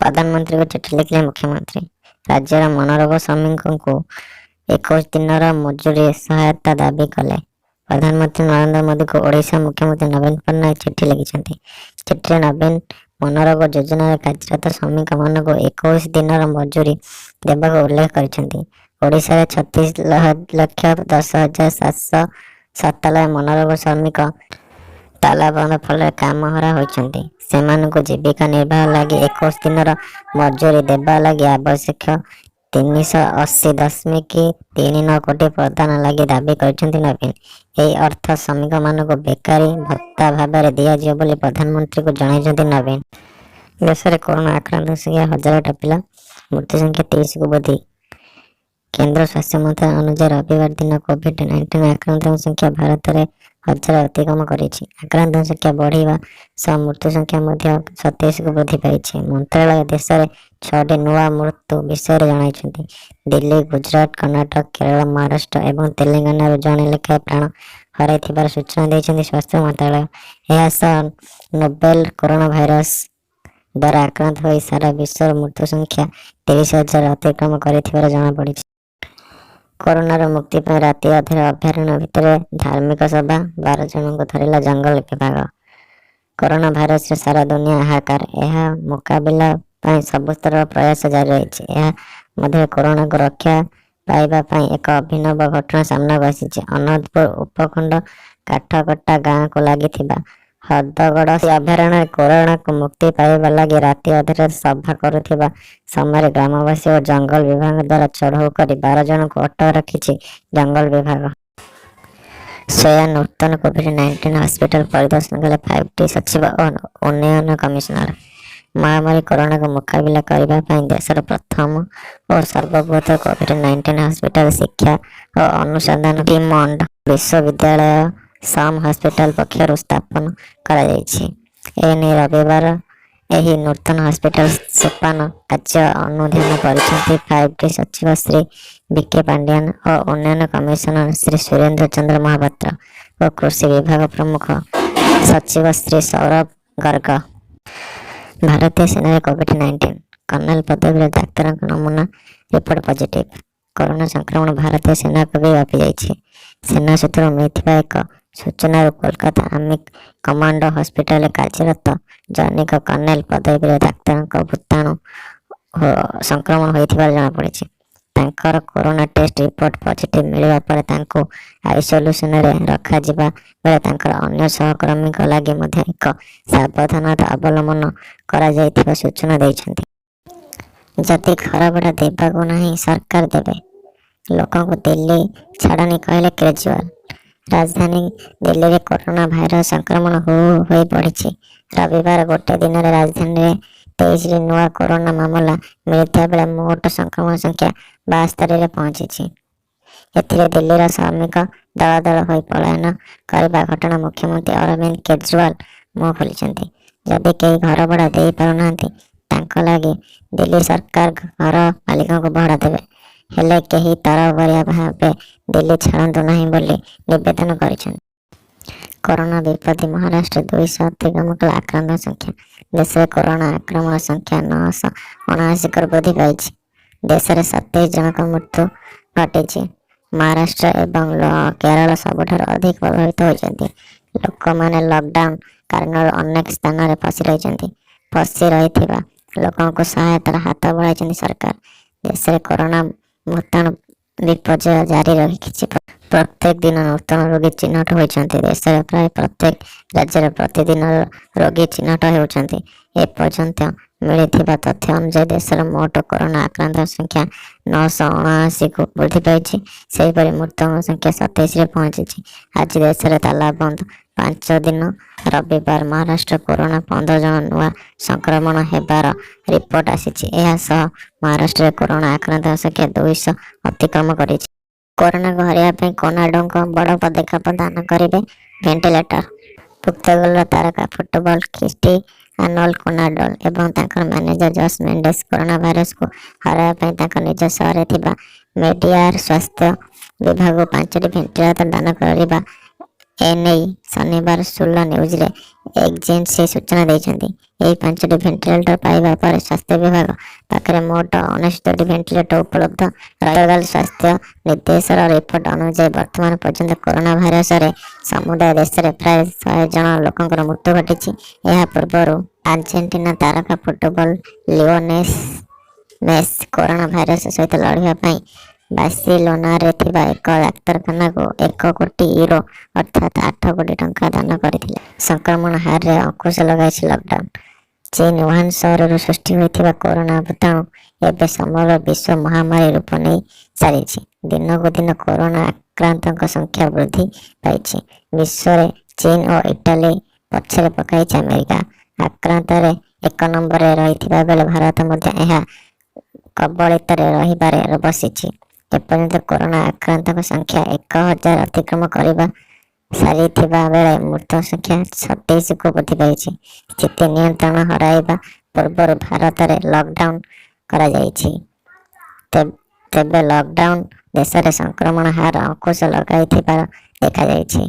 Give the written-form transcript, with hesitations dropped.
ପ୍ରଧାନମନ୍ତ୍ରୀଙ୍କୁ ଚିଠି ଲେଖିଲେ ମୁଖ୍ୟମନ୍ତ୍ରୀ। ରାଜ୍ୟର ମନରେଗା ଶ୍ରମିକଙ୍କୁ 21 ଦିନର ମଜୁରୀ ସହାୟତା ଦାବି କଲେ। ପ୍ରଧାନମନ୍ତ୍ରୀ ନରେନ୍ଦ୍ର ମୋଦିଙ୍କୁ ଓଡ଼ିଶା ମୁଖ୍ୟମନ୍ତ୍ରୀ ନବୀନ ପଟ୍ଟନାୟକ ଚିଠି ଲେଖିଛନ୍ତି। ଚିଠିରେ ନବୀନ ମନରେଗା ଯୋଜନାରେ କାର୍ଯ୍ୟରତ ଶ୍ରମିକମାନଙ୍କୁ 21 ଦିନର ମଜୁରୀ ଦେବାକୁ ଉଲ୍ଲେଖ କରିଛନ୍ତି। ଓଡ଼ିଶାରେ 36,10,797 ମନରେଗା ଶ୍ରମିକ ତାଲାବନ୍ଦ ଫଳରେ କାମହରା ହୋଇଛନ୍ତି। ସେମାନଙ୍କୁ ଜୀବିକା ନିର୍ବାହ ଲାଗି 21 ଦିନର ମଜୁରୀ ଦେବା ଲାଗି ଆବଶ୍ୟକ 380.39 କୋଟି ପ୍ରଦାନ ଲାଗି ଦାବି କରିଛନ୍ତି ନବୀନ। ଏହି ଅର୍ଥ ଶ୍ରମିକମାନଙ୍କୁ ବେକାରୀ ଭତ୍ତା ଭାବରେ ଦିଆଯିବ ବୋଲି ପ୍ରଧାନମନ୍ତ୍ରୀଙ୍କୁ ଜଣାଇଛନ୍ତି ନବୀନ। ଦେଶରେ କରୋନା ଆକ୍ରାନ୍ତଙ୍କ ସଂଖ୍ୟା ହଜାରେ ଟପିଲା, ମୃତ୍ୟୁ ସଂଖ୍ୟା 23କୁ ବୃଦ୍ଧି। କେନ୍ଦ୍ର ସ୍ୱାସ୍ଥ୍ୟ ମନ୍ତ୍ରାଳୟ ଅନୁଯାୟୀ, ରବିବାର ଦିନ କୋଭିଡ-19 ଆକ୍ରାନ୍ତଙ୍କ ସଂଖ୍ୟା ଭାରତରେ ହଜାରେ ଅତିକ୍ରମ କରିଛି। ଆକ୍ରାନ୍ତଙ୍କ ସଂଖ୍ୟା ବଢ଼ିବା ସହ ମୃତ୍ୟୁ ସଂଖ୍ୟା ମଧ୍ୟ 27କୁ ବୃଦ୍ଧି ପାଇଛି। ମନ୍ତ୍ରାଳୟ ଦେଶରେ ଛଅଟି ନୂଆ ମୃତ୍ୟୁ ବିଷୟରେ ଜଣାଇଛନ୍ତି। ଦିଲ୍ଲୀ, ଗୁଜରାଟ, କର୍ଣ୍ଣାଟକ, କେରଳ, ମହାରାଷ୍ଟ୍ର ଏବଂ ତେଲେଙ୍ଗାନାରୁ ଜଣେ ଲେଖାଏଁ ପ୍ରାଣ ହରାଇଥିବାର ସୂଚନା ଦେଇଛନ୍ତି ସ୍ୱାସ୍ଥ୍ୟ ମନ୍ତ୍ରାଳୟ। ଏହା ସହ ନୋଭେଲ କରୋନା ଭାଇରସ ଦ୍ୱାରା ଆକ୍ରାନ୍ତ ହୋଇ ସାରା ବିଶ୍ୱର ମୃତ୍ୟୁ ସଂଖ୍ୟା 30,000 ଅତିକ୍ରମ କରିଥିବାର ଜଣାପଡ଼ିଛି। କରୋନାରୁ ମୁକ୍ତି ପାଇଁ ରାତି ଅଧରେ ଅଭୟାରଣ୍ୟ ଭିତରେ ଧାର୍ମିକ ସଭା, 12 ଜଣଙ୍କୁ ଧରିଲା ଜଙ୍ଗଲ ବିଭାଗ। କରୋନା ଭାଇରସରେ ସାରା ଦୁନିଆ ହାହାକାର। ଏହା ମୁକାବିଲା ପାଇଁ ସବୁ ସ୍ତରର ପ୍ରୟାସ ଜାରି ରହିଛି। ଏହା ମଧ୍ୟରେ କରୋନାକୁ ରକ୍ଷା ପାଇବା ପାଇଁ ଏକ ଅଭିନବ ଘଟଣା ସାମ୍ନାକୁ ଆସିଛି। ଅନନ୍ତପୁର ଉପଖଣ୍ଡ କାଠକଟା ଗାଁକୁ ଲାଗିଥିବା ହଦଗଡ଼ ଅଭୟାରଣ୍ୟରେ କରୋନାକୁ ମୁକ୍ତି ପାଇବା ଲାଗି ରାତି ଅଧରେ ସଭା କରୁଥିବା ସମୟରେ ଗ୍ରାମବାସୀ ଓ ଜଙ୍ଗଲ ବିଭାଗ ଦ୍ୱାରା ଚଢ଼ଉ କରି 12 ଜଣଙ୍କୁ ଅଟକ ରଖିଛି ଜଙ୍ଗଲ ବିଭାଗ। ସୋୟା ନୂତନ କୋଭିଡ-19 ହସ୍ପିଟାଲ ପରିଦର୍ଶନ କଲେ ଫାଇଭ-ଟି ସଚିବ ଓ ଉନ୍ନୟନ କମିଶନର। ମହାମାରୀ କରୋନାକୁ ମୁକାବିଲା କରିବା ପାଇଁ ଦେଶର ପ୍ରଥମ ଓ ସର୍ବବୃହତ କୋଭିଡ-19 ହସ୍ପିଟାଲ ଶିକ୍ଷା ଓ ଅନୁସନ୍ଧାନ ଡିମ୍ଡ ବିଶ୍ୱବିଦ୍ୟାଳୟ ସମ୍ ହସ୍ପିଟାଲ ପକ୍ଷରୁ ସ୍ଥାପନ କରାଯାଇଛି। ଏନେଇ ରବିବାର ଏହି ନୂତନ ହସ୍ପିଟାଲ ସ୍ଥାପନ କାର୍ଯ୍ୟ ଅନୁଧ୍ୟାନ କରିଛନ୍ତି ଫାଇଭ-ଟି ସଚିବ ଶ୍ରୀ ଭି କେ ପାଣ୍ଡିଆନ ଓ ଉନ୍ନୟନ କମିଶନର ଶ୍ରୀ ସୁରେନ୍ଦ୍ର ଚନ୍ଦ୍ର ମହାପାତ୍ର ଓ କୃଷି ବିଭାଗ ପ୍ରମୁଖ ସଚିବ ଶ୍ରୀ ସୌରଭ ଗର୍ଗ। ଭାରତୀୟ ସେନାରେ କୋଭିଡ-19, କର୍ଣ୍ଣେଲ ପଦବୀର ଡାକ୍ତରଙ୍କ ନମୁନା ରିପୋର୍ଟ ପଜିଟିଭ। କରୋନା ସଂକ୍ରମଣ ଭାରତୀୟ ସେନାକୁ ବି ବ୍ୟାପିଯାଇଛି। ସେନା ସୂତ୍ରରୁ ମିଳିଥିବା ଏକ ସୂଚନାରୁ କୋଲକାତା ଆର୍ମି କମାଣ୍ଡୋ ହସ୍ପିଟାଲରେ କାର୍ଯ୍ୟରତ ଜନୈକ କର୍ଣ୍ଣେଲ ପଦବୀର ଡାକ୍ତରଙ୍କ ଭୂତାଣୁ ସଂକ୍ରମଣ ହୋଇଥିବାର ଜଣାପଡ଼ିଛି। ତାଙ୍କର କରୋନା ଟେଷ୍ଟ ରିପୋର୍ଟ ପଜିଟିଭ ମିଳିବା ପରେ ତାଙ୍କୁ ଆଇସୋଲେସନରେ ରଖାଯିବା ବେଳେ ତାଙ୍କର ଅନ୍ୟ ସହକର୍ମୀଙ୍କ ଲାଗି ମଧ୍ୟ ଏକ ସାବଧାନତା ଅବଲମ୍ବନ କରାଯାଇଥିବା ସୂଚନା ଦେଇଛନ୍ତି। ଯଦି ଘର ଭଡ଼ା ଦେବାକୁ ନାହିଁ, ସରକାର ଦେବେ, ଲୋକଙ୍କୁ ଦିଲ୍ଲୀ ଛାଡ଼ନି କହିଲେ କେଜ୍ରିୱାଲ। ରାଜଧାନୀ ଦିଲ୍ଲୀରେ କରୋନା ଭାଇରସ ସଂକ୍ରମଣ ହୁ ହୁ ହୋଇ ବଢ଼ିଛି। ରବିବାର ଗୋଟିଏ ଦିନରେ ରାଜଧାନୀରେ 23ଟି ନୂଆ କରୋନା ମାମଲା ମିଳିଥିବା ବେଳେ ମୋଟ ସଂକ୍ରମଣ ସଂଖ୍ୟା 72ରେ ପହଞ୍ଚିଛି। ଏଥିରେ ଦିଲ୍ଲୀର ଶ୍ରମିକ ଦଳ ଦଳ ହୋଇ ପଳାୟନ କରିବା ଘଟଣା ମୁଖ୍ୟମନ୍ତ୍ରୀ ଅରବିନ୍ଦ କେଜ୍ରିୱାଲ ମୁହଁ ଖୋଲିଛନ୍ତି। ଯଦି କେହି ଘର ଭଡ଼ା ଦେଇପାରୁନାହାନ୍ତି, ତାଙ୍କ ଲାଗି ଦିଲ୍ଲୀ ସରକାର ଘର ମାଲିକଙ୍କୁ ଭଡ଼ା ଦେବେ। ହେଲେ କେହି ତରବରିଆ ଭାବେ ଦିଲ୍ଲୀ ଛାଡ଼ନ୍ତୁ ନାହିଁ ବୋଲି ନିବେଦନ କରିଛନ୍ତି। କରୋନା ବିପତ୍ତି, ମହାରାଷ୍ଟ୍ରରେ 200 ଅତିକ୍ରମ କଲା ଆକ୍ରାନ୍ତଙ୍କ ସଂଖ୍ୟା। ଦେଶରେ କରୋନା ଆକ୍ରମଣ ସଂଖ୍ୟା 979କୁ ବୃଦ୍ଧି ପାଇଛି। ଦେଶରେ 27 ଜଣଙ୍କ ମୃତ୍ୟୁ ଘଟିଛି। ମହାରାଷ୍ଟ୍ର ଏବଂ କେରଳ ସବୁଠାରୁ ଅଧିକ ପ୍ରଭାବିତ ହୋଇଛନ୍ତି। ଲୋକମାନେ ଲକଡାଉନ କାରଣରୁ ଅନେକ ସ୍ଥାନରେ ଫସି ରହିଛନ୍ତି। ଫସି ରହିଥିବା ଲୋକଙ୍କୁ ସହାୟତାର ହାତ ବଢ଼ାଇଛନ୍ତି ସରକାର। ଦେଶରେ କରୋନା ଭୂତାଣୁ ବିପର୍ଯ୍ୟୟ ଜାରି ରଖିଛି। ପ୍ରତ୍ୟେକ ଦିନ ନୂତନ ରୋଗୀ ଚିହ୍ନଟ ହୋଇଛନ୍ତି। ଦେଶରେ ପ୍ରାୟ ପ୍ରତ୍ୟେକ ରାଜ୍ୟରେ ପ୍ରତିଦିନ ରୋଗୀ ଚିହ୍ନଟ ହେଉଛନ୍ତି। ଏପର୍ଯ୍ୟନ୍ତ ମିଳିଥିବା ତଥ୍ୟ ଅନୁଯାୟୀ, ଦେଶର ମୋଟ କରୋନା ଆକ୍ରାନ୍ତଙ୍କ ସଂଖ୍ୟା 979କୁ ବୃଦ୍ଧି ପାଇଛି। ସେହିପରି ମୃତକଙ୍କ ସଂଖ୍ୟା 27ରେ ପହଞ୍ଚିଛି। ଆଜି ଦେଶରେ ତାଲାବନ୍ଦ 5 ଦିନ। ରବିବାର ମହାରାଷ୍ଟ୍ର କରୋନା 15 ଜଣ ନୂଆ ସଂକ୍ରମଣ ହେବାର ରିପୋର୍ଟ ଆସିଛି। ଏହା ସହ ମହାରାଷ୍ଟ୍ରରେ କରୋନା ଆକ୍ରାନ୍ତଙ୍କ ସଂଖ୍ୟା 200 ଅତିକ୍ରମ କରିଛି। କରୋନାକୁ ହରାଇବା ପାଇଁ କୋନାଡୋଙ୍କ ବଡ଼ ପଦକ୍ଷେପ, ଦାନ କରିବେ ଭେଣ୍ଟିଲେଟର। ପର୍ତ୍ତୁଗାଲର ତାରକା ଫୁଟବଲର କ୍ରିଷ୍ଟିଆନୋ ରୋନାଲ୍ଡୋ ଏବଂ ତାଙ୍କର ମ୍ୟାନେଜର ଜର୍ଜ ମେଣ୍ଡେସ କରୋନା ଭାଇରସକୁ ହରାଇବା ପାଇଁ ତାଙ୍କ ନିଜ ସହରରେ ଥିବା ମେଡିଆର ସ୍ୱାସ୍ଥ୍ୟ ବିଭାଗକୁ ପାଞ୍ଚଟି ଭେଣ୍ଟିଲେଟର ଦାନ କରିବା ଏନେଇ ଶନିବାର ସୁଲ ନ୍ୟୁଜରେ ଏଜେନ୍ସି ସୂଚନା ଦେଇଛନ୍ତି। ଏହି 5ଟି ଭେଣ୍ଟିଲେଟର ପାଇବା ପରେ ସ୍ୱାସ୍ଥ୍ୟ ବିଭାଗ ପାଖରେ ମୋଟ 69ଟି ଭେଣ୍ଟିଲେଟର ଉପଲବ୍ଧ। ଗତକାଲି ସ୍ୱାସ୍ଥ୍ୟ ନିର୍ଦ୍ଦେଶାଳୟର ରିପୋର୍ଟ ଅନୁଯାୟୀ ବର୍ତ୍ତମାନ ପର୍ଯ୍ୟନ୍ତ କରୋନା ଭାଇରସରେ ସମୁଦାୟ ଦେଶରେ ପ୍ରାୟ 100 ଜଣ ଲୋକଙ୍କର ମୃତ୍ୟୁ ଘଟିଛି। ଏହା ପୂର୍ବରୁ ଆର୍ଜେଣ୍ଟିନା ତାରକା football Lionel Messi corona virus ସହିତ ଲଢ଼ିବା ପାଇଁ ବାର୍ସିଲୋନାରେ ଥିବା ଏକ ଡାକ୍ତରଖାନାକୁ 1 କୋଟି ୟୁରୋ ଅର୍ଥାତ୍ 8 କୋଟି ଟଙ୍କା ଦାନ କରିଥିଲେ। ସଂକ୍ରମଣ ହାରରେ ଅଙ୍କୁଶ ଲଗାଇଛି ଲକଡାଉନ। ଚୀନ ଉହାନ ସହରରୁ ସୃଷ୍ଟି ହୋଇଥିବା କରୋନା ଭୂତାଣୁ ଏବେ ସମଗ୍ର ବିଶ୍ୱ ମହାମାରୀ ରୂପ ନେଇ ସାରିଛି। ଦିନକୁ ଦିନ କରୋନା ଆକ୍ରାନ୍ତଙ୍କ ସଂଖ୍ୟା ବୃଦ୍ଧି ପାଇଛି। ବିଶ୍ୱରେ ଚୀନ ଓ ଇଟାଲୀ ପଛରେ ପକାଇଛି ଆମେରିକା। ଆକ୍ରାନ୍ତରେ ଏକ ନମ୍ବରରେ ରହିଥିବା ବେଳେ ଭାରତ ମଧ୍ୟ ଏହା କବଳିତରେ ରହିବାରେ ବସିଛି। ଏପର୍ଯ୍ୟନ୍ତ କରୋନା ଆକ୍ରାନ୍ତଙ୍କ ସଂଖ୍ୟା 1000 ଅତିକ୍ରମ କରିବା ସାରିଥିବା ବେଳେ ମୃତ ସଂଖ୍ୟା 27କୁ ବୃଦ୍ଧି ପାଇଛି। ସ୍ଥିତି ନିୟନ୍ତ୍ରଣ ହରାଇବା ପୂର୍ବରୁ ଭାରତରେ ଲକଡାଉନ କରାଯାଇଛି। ତେବେ ଲକଡାଉନ ଦେଶରେ ସଂକ୍ରମଣ ହାର ଅଙ୍କୁଶ ଲଗାଇଥିବାର ଦେଖାଯାଇଛି।